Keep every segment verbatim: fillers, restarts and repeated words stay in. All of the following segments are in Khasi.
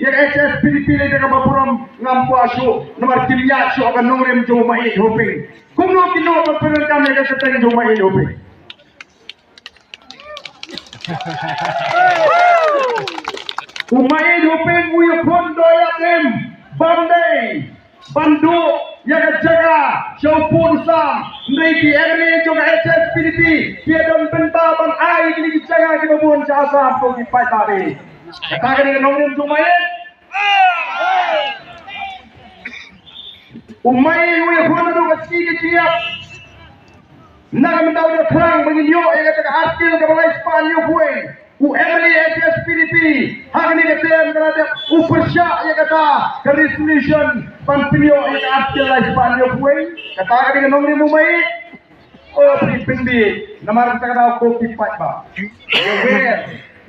Ka H S P D P lei da kaba burom ngam kwah shuh namar kim ïaid shuh ka nongrim jong u Maieit Hoping. Kumno ki noh ban pyndonkam ïa ka kyrteng jong u Maieit Hoping? U Maieit Hoping u ïakhun da u ïatim ban dei ban duh ïa ka jaka sha u pud u sam. Hynrei ki M L A jong ka H S P D P ki ïa don bynta ban ai kine ki jaka kiba bun sha Assam ko ki paidbah. Kata ka dei ka nongrim jong u Maieit. U Maieit u ïakhun naduh ka sngi ka jingïap. Na ka mynta u da thrang ba ngin ïoh ïa kata ka article kaba lai spah hynñiew phew wei. U M L A H S P D P ha kane ka term ka la dep u pyrshah ïa kata ka resolution ban pynïoh ïa ka article lai spah hynñiew phew wei. Kata ka dei ka nongrim u Maieit. O phi pynbieit namar kata ka daw ko ki paidbah. Ïa wer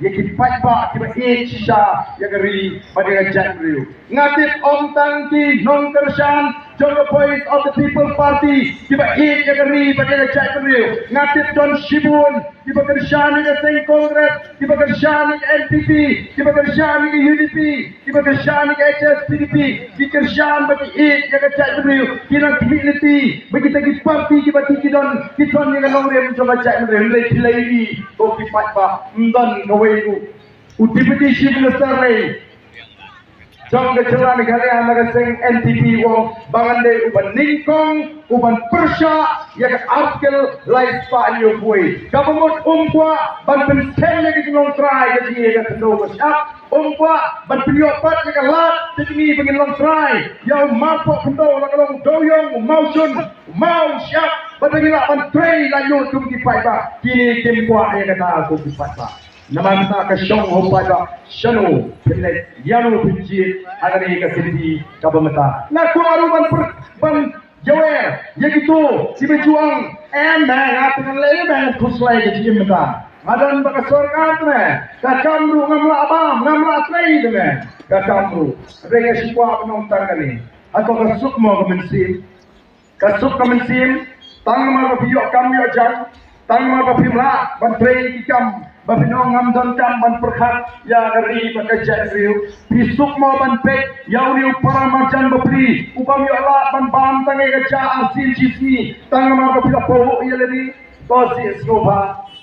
ïa ki paidbah kiba ïeit shisha ïa ka ri bad ïa ka jaitbynriew. Nga tip ym tang ki nongkyrshan jong ka Voice of the People Party kiba ïeit ïa ka ri bad ïa ka jaitbynriew. Nga tip don shibun kiba kyrshan ïa ka seng Congress, kiba kyrshan ïa ka N P P, kiba kyrshan ïa ka U D P, kiba kyrshan ïa ka H S P D P, ki kyrshan ba ki ïeit ïa ka jaitbynriew, ki nang khmih lynti ba kita ki party kiba ki ki don ki don ïa ka nongrim jong ka jaitbynriew. Hynrei phi la ïohi ko ki paidbah, ym don kawei ruh u Deputy Chief Minister lei jong ka jylla Meghalaya na ka seng N P P u ong ba ngan dei uba nyngkong uban pyrshah ïa ka article lai spah hynñiew phew wei. Kaba mut um kwah ban pynskhem ïa ka jinglong trai ka jingïeit ka khyndew ka shyiap. Um kwah ban pynïoh pat ïa ka lad ka jingïeit ba ngin long trai ïa u marpoh khyndew, la ka long u dewiong, u mawshun, u maw, u shyiap, bad ba ngin lah ban trei laitluid kum ki paidbah. Kine kim kwah ïa kata ko ki paidbah. Namar kata ka shong ho paidbah, shano phin leit, ïano phin jied ha kane ka city kaba mynta. Nga kwah ruh ban pyrkhat ban jawer ïa kito kiba ju ong, em, nga tang lei, em, khuslai ka jingim mynta. Nga don bad ka sorkar te, ka kam ruh ngam lah bam, ngam lah trei te, ka kam ruh. Hynrei nga shu kwah ban ong tang kane, hato ka suk mo ka mynsiem? Ka suk ka mynsiem, tang namar ba phi ïoh kam ïoh jam, tang namar ba phim lah ban trei ki kam, ba phin ong ngam don kam ban pyrkhat ïa ka ri bad ka jaitbynriew. Phi suk mo ban peit ïa une u para marjan bapli u bym ïoh lad ban bam tang ïa ka ja arsien shisngi, tang namar ba phi la paw ïa lade? To sngewbha,